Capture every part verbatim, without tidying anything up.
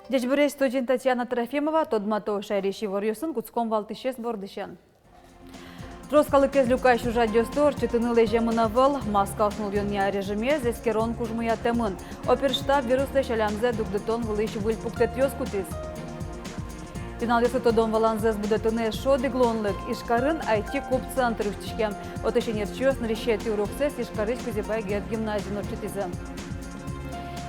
Ӟечбуресь! Студиын Татьяна Трофимова. Тодматӥсько валтӥсез бордысен. Трос калыкез люкась ужрадъёсты ортчытыны лэземын ӧвӧл. Маскаос нуллонъя режимез эскерон кужмоятэмын. Оперштаб вируслэсь алямзэ дугдытон вылысь выль пуктэтъёс кутӥз. Пиналъёслы тодон-валанзэс будэтыны эшшо одӥг луонлык. Ижкарын ай ти-куб центр усьтӥське. Отысь ӧнерчиос нырысетӥ уроксэс Ижкарысь Кузебай Герд гимназиын ортчытӥзы.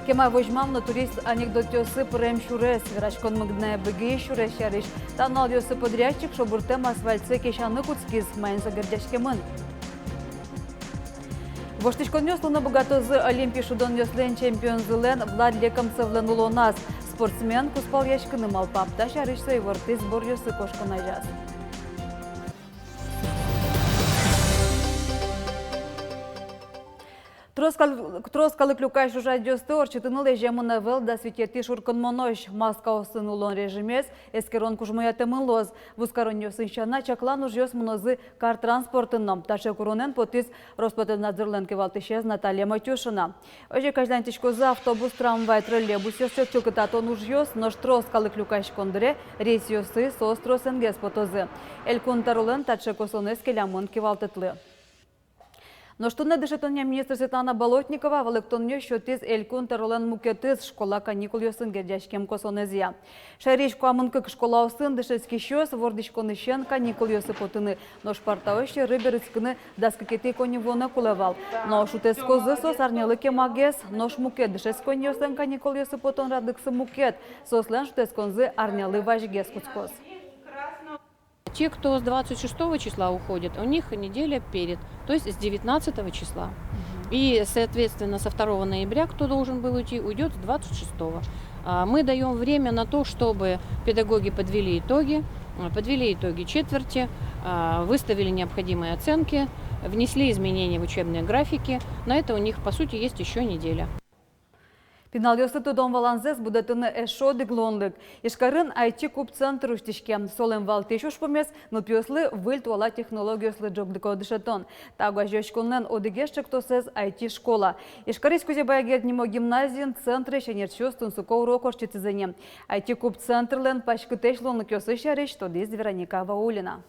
Кема возьмам но турист анекдотъёсы пырем сюрес. Вераськон мыгдэ Быги сюрес сярысь. Та нуналъёсы подрядчик шобыртэм асфальтсэ кесяны кутскиз. Маин со герӟаськемын? Воштӥськонъёс луыны быгатозы Олимпи шудонъёслэн чемпионзылэн Влад Лекомцевлэн улоназ. Спортсмен кузпалъяськыны малпа. Та сярысь со ивортӥз сборъёсы кошкон азяз. Трос кал-, трос калык люкась ужрадъёсты ортчытыны лэземын ӧвӧл дас витетӥ шуркынмонозь. Маскаосын улон режимез эскерон кужмоятэмын луоз. Вузкаронъёсын сяна, чаклан ужъёс мынозы кар транспортын но. Таӵе куронэн потӥз Роспотребнадзорлэн кивалтӥсез Наталья Матюшина. Озьы ик азьланьтӥськозы автобус, трамвай, троллейбусъёс сётӥськытатон ужъёс, нош трос калык люкаськон дыре рейсъёсы соос тросэнгес потозы. Элькун тӧролэн таӵе косонэз келямын кивалтэтлы. Нош туннэ дышетонъя министр Светлана Болотникова валэктонъёс сётӥз Элькун тӧролэн мукетыз школа каникулъёсын герӟаськем косонэзъя. Шаерысь куамын кык школаосын дышетскисьёс вордӥськонысен каникулъёсы потыны, нош партаос сьӧры берытскыны дас кыкетӥ коньывуонэ кулэ вал. Но шутэтскозы соос арнялы кемагес, нош мукет дышетсконниослэн каникулъёсы потон радлыксы мукет, соослэн шутэтсконзы арнялы вазьгес кутскоз. Те, кто с двадцать шестого числа уходит, у них неделя перед, то есть с девятнадцатого числа. И, соответственно, со второго ноября, кто должен был уйти, уйдёт с двадцать шестого. А, мы даём время на то, чтобы педагоги подвели итоги, а, подвели итоги четверти, а, выставили необходимые оценки, внесли изменения в учебные графики. На это у них, по сути, есть ещё неделя. Пиналъёслы тодон-валанзэс будэтыны эшшо одӥг луонлык. Ижкарын ай ти-куб центр усьтӥське. Солэн валтӥсь ужпумез — нылпиослы выль туала технологиослы ӝогдыко дышетон. Та огазеяськонлэн одӥгез ӵектосэз — ай ти-школа. Ижкарысь Кузебай Герд нимо гимназиын центрысь ӧнерчиос тунсыко урок ортчытӥзы ни. Ай ти-куб центрлэн паськытэсь луонлыкъёсыз сярысь тодӥз Вероника Ваулина.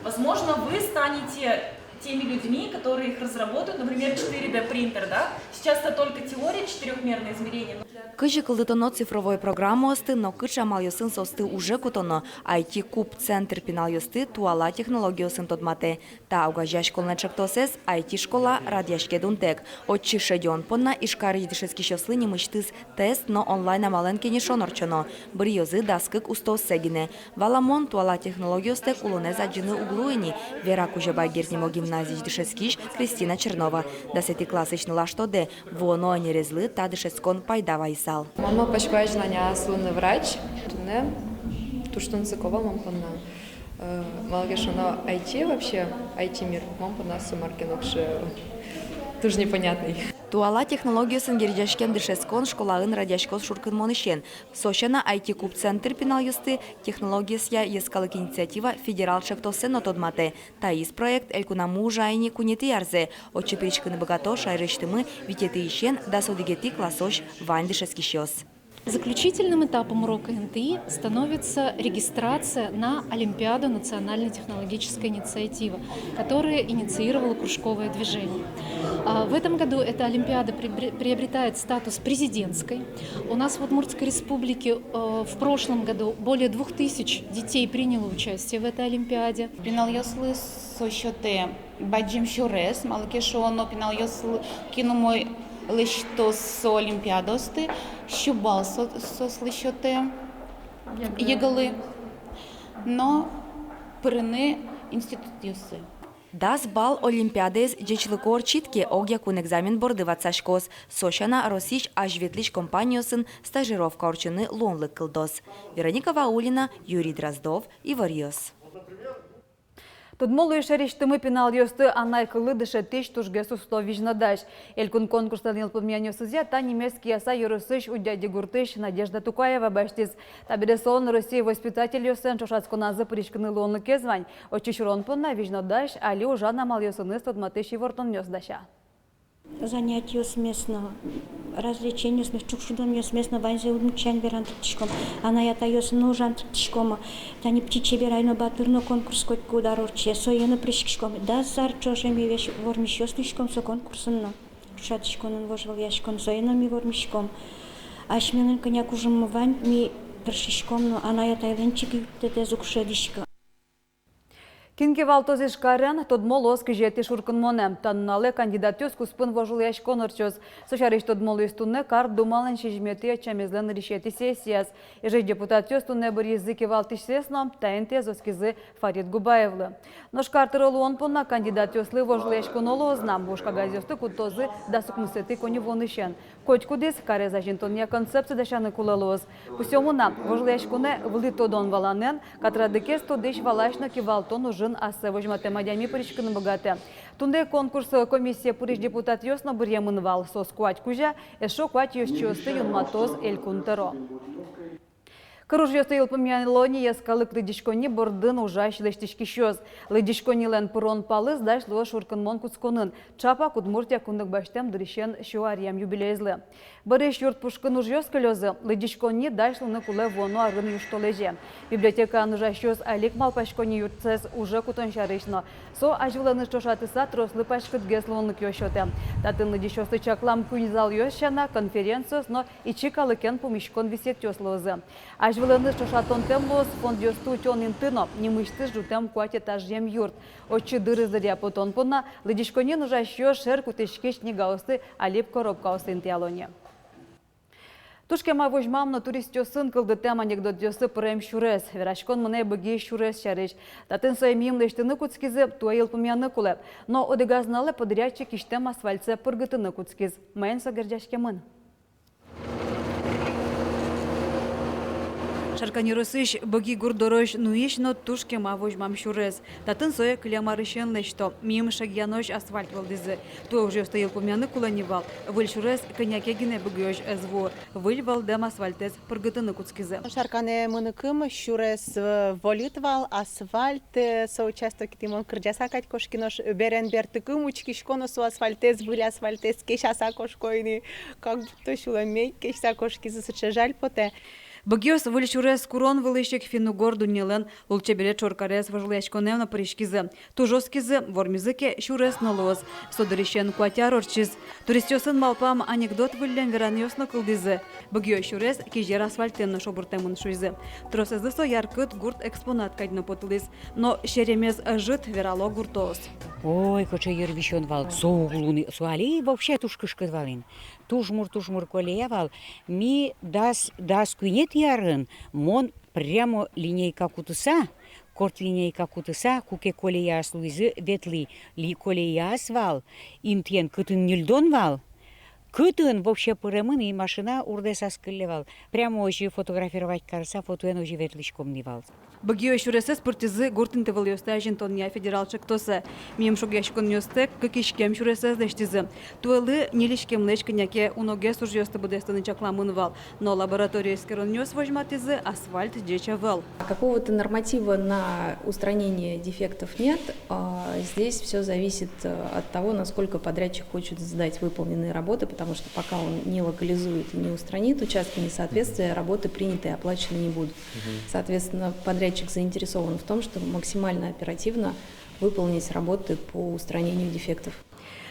Возможно, вы станете теми людьми, которые их разработают, например, четыре дэ принтер, да? Сейчас это только теория, четырёхмерное измерение, но для... Кызьы кылдытоно цифровой программаосты но кыӵе амалъёсын соосты уже кутоно, ай ти-куб центр пиналъёсты туала технологиосын тодматэ. Та огазеяськонлэн ӵектосэз — ай ти-школа — радъяське дунтэк. Отчы шедён понна Ижкарысь дышетскисьёслы нимысьтыз тест но онлайн амалэн кенешон ортчоно. Быръёзы дас кык устооссэ гинэ. Валамон, туала технологиостэк улонэз адӟыны уг луы ни, вера Кузебай Герд нимо гимназиысь дышетскись Кристина Чернова. Дасэтӥ классысь нылаш тодэ: вуоно ӧнерезлы та дышетскон пайда вайысал. Мон малпасько азьланяз луыны врач. Туннэ туж тунсыко вал мон понна. Э, малы ке шуоно, ай ти вообще, ай ти мир мон понна со мар ке но кыӵе туж непонятный. Туала технологиосын герӟаськем дышетскон школаын радъяськоз шуркынмонысен. Со сяна, ай ти-куб центр пиналъёсты «Технологиосъя йӧскалык» инициатива федерал ӵектосэ но тодматэ. Таиз проект элькунамы ужа ини куинетӥ арзэ. Отчы пыриськыны быгато шаерысьтымы витетӥысен дас одӥгетӥ классозь вань дышетскисьёс. Заключительным этапом урока эн тэ и становится регистрация на Олимпиаду национальной технологической инициативы, которую инициировало кружковое движение. А, в этом году эта олимпиада прибре-, приобретает статус президентской. У нас в Удмуртской Республике, э, в прошлом году более двух тысяч детей приняло участие в этой олимпиаде. Пиналъёслы со сётэ бадӟым сюрес, малы ке шуоно, пиналъёслы, кин умой лэсьтоз со олимпиадаосты, сю балл со-, соослы сётэ ЕГЭлы но пырыны институтъёсы. Дас балл олимпиадаез ӟечлыко ортчид ке, огъякун экзамен борды ватсаськоз. Со сяна, Россиысь азьветлӥсь компаниосын стажировка ортчыны луонлык кылдоз. Вероника Ваулина, Юрий Дроздов, «Иворъёс». Тодмо луись сярысьтымы пиналъёсты анай кыллы дышетӥсь тужгес усто визьнодась. Элькун конкурслэн йылпумъянъёсызъя та нимез Кияса ёросысь Удяди гуртысь Надежда Тукаева басьтӥз. Табере солэн Россия воспитательёслэн ӵошатсконазы пыриськыны луонлыкез вань. Отчы сюрон понна визьнодась али ужан амалъёсыныз тодматӥсь ивортонъёс дася. Занятиосмес но, развлечениосмес, ӵукшудонъёсмес но ваньзэ удмурт сямен вераны турттӥськом. Анай-атайёсын но ужаны турттӥськом. Тани пичи Чеберай но Батыр но конкурс котькуд ар ортче, сое но пыриськиськом. Дас ар ӵоже ми весь вормисьёс луиськом со конкурсын но. Ӵошатсконын, вожвылъяськон, сое но ми вормиськом. Асьмелэн кӧня ке ужмы вань, ми тыршиськом но, анай-атайлэн чик юрттэтэз уг шӧдӥськы. Кин кивалтоз Ижкарын, тодмо луоз кызетӥ шуркынмонэ. Та нуналэ кандидатъёс куспын вожвылъяськон ортчоз. Со сярысь тодмо луиз туннэ Кар Думалэн сизьыметӥ ӧтчамезлэн нырысетӥ сессияз. Ижысь депутатъёс туннэ быръизы кивалтӥсьсэс но, та интыез оскизы Фарид Губаевлы. Нош кар тыро луон понна кандидатъёслы вожвылъяськоно луоз на, вуж кагазъёсты кутозы дас укмысэтӥ коньывуонысен. Котькудӥз карез азинтонъя концепция дасяны кулэ луоз. Пусъёмы на, вожвылъяськонэ вылӥ тодон-валанэн, катрадэз тодӥсь-валась но кивалтон ужын ассэ возьматэм адями пыриськыны быгатэ. Туннэ конкурс комиссие пырись депутатъёс но быръемын вал, соос куать кузя, эшшо куать ёзчиосты юнматоз Элькун тӧро. Кыр ужъёсты йылпумъяло ни йӧскалык лыдӟиськонни бордын ужась лэсьтӥськисьёс. Лыдӟиськоннилэн пырон палыз дась луоз шуркынмон кутсконын, ӵапак Удмуртия кунлык басьтэм дырысен сю аръем юбилейзлы. Бӧрысь юрт пушкын ужъёс кылёзы, лыдӟиськонни дась луыны кулэ вуоно арын южтолэзе. Библиотекаын ужасьёс али ик малпасько ни юртсэс уже кутон сярысь но. Со азьвылэныз ӵошатыса трослы паськытгес луонлыкъёс сётэ. Татын лыдӟисьёсты чаклам куинь залъёс сяна, конференциос но ичи калыкен пумиськон висъетъёс луозы. Азьвылэныз ӵошатонтэм луоз фондъёсты утён инты но нимысьтыз ӝутэм куать этажъем юрт. Отчы дырыз дыръя потон понна лыдӟиськонниын ужасьёс шер кутӥськись книгаосты али ик коробкаосы интыяло ни. Туж кема возьмам но туристъёсын кылдытэм анекдотъёсы пырем сюрес. Вераськон мынэ Быги сюрес сярысь. Татын сое миым лэсьтыны кутскизы, туэ йылпумъяны кулэ. Но одӥгаз нуналэ подрядчик кисьтэм асфальтсэ пыргытыны кутскиз. Маин со герӟаськемын? Шаркан ёросысь Быги гурт дорозь нуись но туж кема возьмам сюрес. Татын сое кылем арысен лэсьто. Миым шегъянозь асфальт вӧлдӥзы. Туэ ужъёсты йылпумъяны кулэ ни вал. Выль сюрес кӧня ке гинэ Быгиозь ӧз вуы. Выль вӧлдэм асфальтэз пыргытыны кутскизы. Шарканэ мыныкым сюрес, э, вольыт вал, асфальт, э, со участокетӥ мон кырӟаса кадь кошки, нош берен бертыкым учкисько но, со асфальтэз, выль асфальтэз кесяса кошко ини, как будто сюлэмме кесяса кошкизы, сыӵе жаль потэ. Быгиос выль сюрес курон вылысь ик финн-угор дуннелэн лулчеберет шоркарез вожвылъяськонэ но пыриськизы. Туж оскизы, вормизы ке, сюрес но луоз. Со дырысен куать ар ортчиз. Туристъёсын малпам анекдот выллем веранъёс но кылдӥзы. Быгио сюрес кизер асфальтэн но шобыртэмын шуизы. Тросэзлы со яркыт гурт экспонат кадь но потылӥз. Но серемез ӧжыт, верало гуртоос. Ой, кыӵе йыр висён вал. Со уг луы ни, со али вообще туж кышкыт вал ини. Туж мур, туж мур колея вал. Ми дас, дас куинетӥ арын мон прямо линейка кутыса, корт линейка кутыса, куке колеяос луизы, ветлӥ. Ли-, колеяос вал интыен, кытын ньыльдон вал, кытын вообще пыремын, и машина урдэс ас кылле вал. Прямо озьы фотографировать карыса, фотоен озьы ветлӥськом ни вал. Быгио сюресэз пыртӥзы гурт интывылъёсты азинтонъя федерал ӵектосэ. Миым шугъяськонъёстэк кык иськем сюресэз лэсьтӥзы. Туэлы ньыль иськемлэсь кӧня ке уногес ужъёсты быдэстыны чакламын вал. Но лаборатория эскеронъёс возьматӥзы: асфальт ӟеч ӧвӧл. Какого-то норматива на устранение дефектов нет. А, здесь всё зависит, э, от того, насколько подрядчик хочет сдать выполненные работы, потому что пока он не локализует и не устранит участки несоответствия, работы принятые оплачены не будут. Мгм. Соответственно, подрядчик заинтересован в том, чтобы максимально оперативно выполнить работы по устранению дефектов.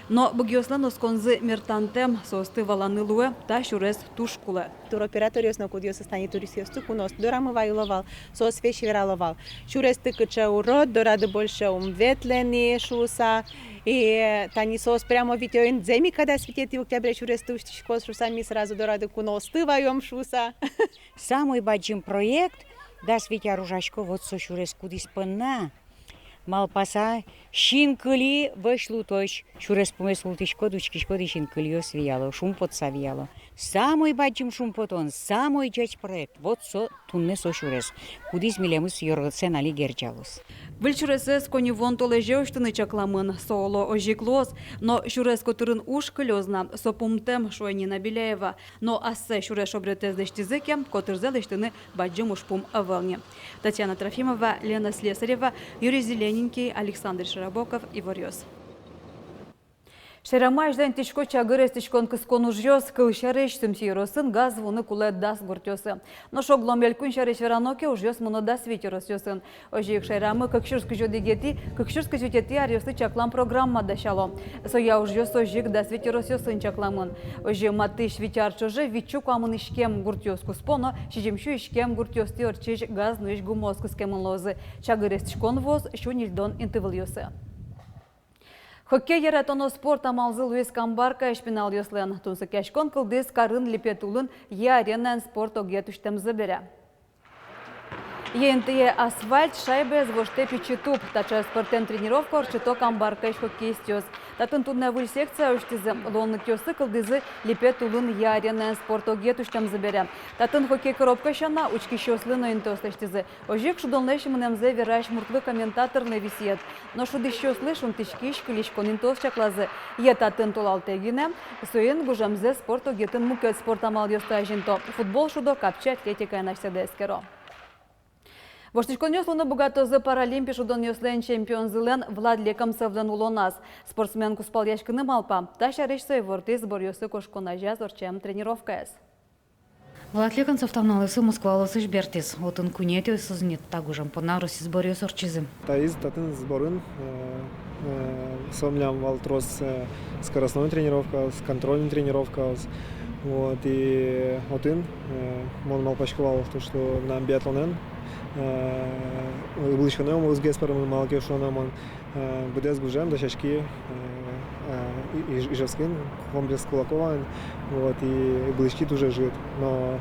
Но быгиослэн осконзы мертантэм, соосты валаны луэ: та сюрес туж кулэ. Туроператоръёс но, кудъёсыз тани туристъёсты куноосты дорамы вайыло вал, соос весь верало вал: сюресты кыӵе урод, дорады больше ум ветлэ ни шуыса. И тани соос прямо витё ини: зэм ик-а, дас витетӥ октябре сюресты усьтӥськоз шуыса, ми сразу дорады куноосты ваём шуыса. Самой бадӟым проект, дас вить ар ужасько вот со сюрес кудӥз понна. Малпаса, синкыли вӧсь луытозь сюрес пумез вуттӥськод, учкиськод, и синкылиос вияло, шумпотса вияло. Самой бадӟым шумпотон, самой ӟеч проект. Вот со туннэ со сюрес, кудӥз милемыз ёросэн али герӟалоз. Выль сюресэз коньывуон толэзе усьтыны чакламын, со, оло, озьы ик луоз, но сюрес котырын уж кылёз на, со пумтэм, шуэ Нина Беляева. Но ассэ сюрес шобретэз лэсьтӥзы ке, котырзэ лэсьтыны бадӟым ужпум ӧвӧл ни. Татьяна Трофимова, Лена Слесарева, Юрий Зелененький, Александр Широбоков, Иворъёс. Шаерамы азьланьтӥсько чагыр эстӥськон-кыскон ужъёс. Кылсярысь, Сюмси ёросын газ вуыны кулэ дас гуртъёсы. Нош оглом элькун сярысь верано ке, ужъёс мыно дас вить ёросъёсын. Озьы ик шаерамы кык сюрс кызь одӥгетӥ, кык сюрс кызь витетӥ аръёслы чаклам программа дасяло. Соя ужъёс озьы ик дас вить ёросъёсын чакламын. Озьы матысь вить ар ӵоже витьсю куамын иськем гуртъёс куспо но сизьымсю иськем гуртъёстӥ ортчись газ нуись гумыос кыскемын луозы. Чагыр эстӥськон вуоз сю ньыльдон интывылъёсы. Хоккей яратоно спорт амалзы луиз Камбаркаысь пиналъёслэн. Тунсыкъяськон кылдӥз карын липет улын «Е-Аренаын» спорт огъет усьтэмзы бере. Е интые асфальт, шайбаез воштэ пичи туп. Таӵе спортэм тренировка ортчыто Камбаркаысь хоккеистъёс. Татын туннэ выль секция усьтӥзы. Луонлыкъёссы кылдӥзы липет улын «Е-Аренаын» спорт огъет усьтэмзы бере. Татын хоккей коробка сяна учкисьёслы но интыос лэсьтӥзы. Озьы ик шудонлэсь мынэмзэ верась муртлы комментаторлы висъет. Но шудӥсьёслы шунтӥськись кылиськон интыос чаклазы. Е татын толалтэ гинэ, соин гужемзэ спорт огъетын мукет спорт амалъёсты азинто: футбол шудо, капчи атлетикаен асьсэды эскеро. Воштӥськонъёс луыны быгатозы Паралимпи шудонъёслэн чемпионзылэн Влад Лекомцевлэн улоназ. Спортсмен кузпалъяськыны малпа. Та сярысь со ивортӥз сборъёсы кошкон азяз ортчем тренировкаез. Влад Лекомцев та нуналъёсы Москва улосысь бертӥз. Отын куинетӥосыз ни та гужем понна Россиысь сборъёс ортчизы. Таиз, татын сборын, э, э, со милям вал трос, э, скоростной тренировкаос, контрольный тренировкаос. Вот, и отын, э, мон малпасько вал, то, что мынам биатлонэн, э, ыбылӥськонэ ум ӧз гес пӧрмы, малы ке шуоно мон э, быдэс гужем дасяськи, э, э, И-, Иж-, Ижевскын, комплекс Кулаковоын, вот, и ыбылӥськи туж ӧжыт. Но,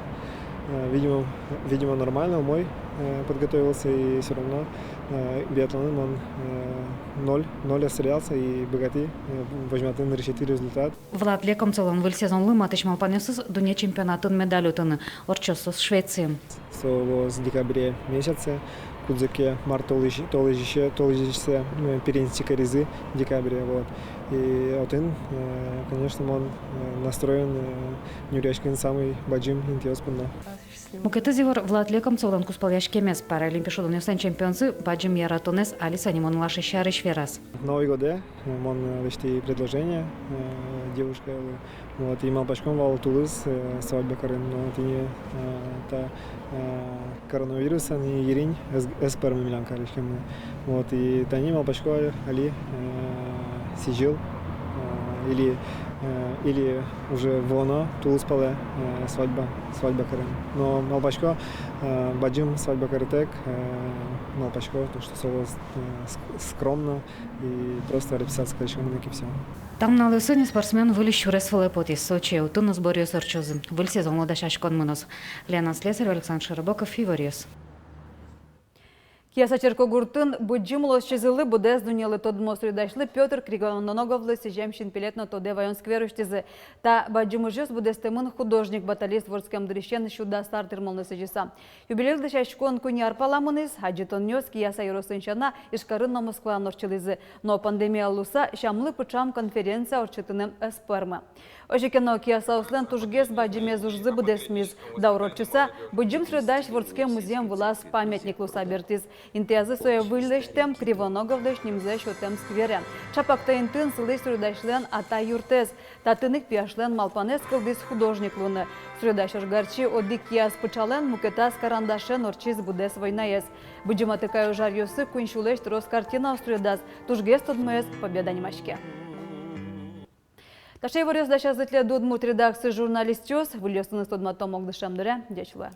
э, видимо, видимо, нормально, умой, э, подготовился, и всё равно, э, биатлонын мон, э, ноль, ноль отстрелялся и быгатӥ, э, возьматыны нырысетӥ результат. Влад Лекомцевлэн выль сезонлы матысь малпанъёсыз дунне чемпионатын медаль утыны. Ортчоз со Швециын. Со луоз декабре месяце, кудзэ ке март толэзь-, толэзьысен, толэзьысен, э, перенести каризы декабре, вот. И отын, э, конечно, мон, э, настроен, э, нюръяськыны самый бадӟым интыос понна. Мукетыз ивор Влад Лекомцевлэн кузпалъяськемез. Паралимпи шудонъёслэн чемпионзы бадӟым яратонэз Алиса нимон улӥсь сярысь вераз. Новый годэ, э, мон, э, лэсьтӥ предложение, э, девушкаелы. Вот, и малпаськом вал тулыс, э, свадьба карыны, но тӥни, э, та, э, коронавирусэн и йырин ӧз, ӧз пӧрмы милям кариськеммы. Вот, и тани малпасько али, э, сӥзьыл, э, или, э, или уже вуоно тулыс палэ, э, свадьба, свадьба карыны. Но малпасько, э, бадӟым свадьба карытэк, э, малпасько, то, что со луоз, э, ск-, скромно и просто расписаться кариськом, и всё. Та нуналъёсы ни спортсмен выль сюрес вылэ потӥз. Сочие, отын но сборъёс ортчозы. Выль сезонлы дасяськон мыноз. Лена Слесарева, Александр Широбоков, Иворъёс. Кияса черкогуртын быдӟым улосчизылы, быдэс дуннелы тодмо суредасьлы Пётр Кривоноговлы сӥзем синпелет но тодэ ваён сквер усьтӥзы. Та бадӟым ужъёс быдэстэмын художник-баталист вордскем дырысен сю дас ар тырмонлы сӥзьыса. Юбилейлы дасяськон куинь ар пала мынӥз. Адӟытонъёс Кияса ёросын сяна, Ижкарын но Москваын ортчылӥзы. Но пандемия луыса сямлы пыӵам конференция ортчытыны ӧз пӧрмы. Озьы ке но, киясаослэн тужгес бадӟымез ужзы быдэсмиз. Даур ортчыса, быдӟым суредась вордскем музъем вылаз памятник луыса бертӥз. Интыязы сое выль лэсьтэм, Кривоноговлэсь нимзэ сётэм сквере. Чапак та интыын сылӥсь суредасьлэн атай юртэз. Татын ик пияшлэн малпанэз кылдӥз художник луыны. Суредась ожгарчи одӥг кияз пыӵалэн, мукетаз карандашен ортчиз быдэс войнаез. Быдӟым Атыкай ожаръёсы куинь сюлэсь трос картинаос суредаз, тужгес тодмоез «Победа» нимаське. Таӵе иворъёс дасязы тӥледыз удмурт редакциысь журналистъёс. Выльёсыныз тодматом ук дышем дыре. Ӟеч луэ.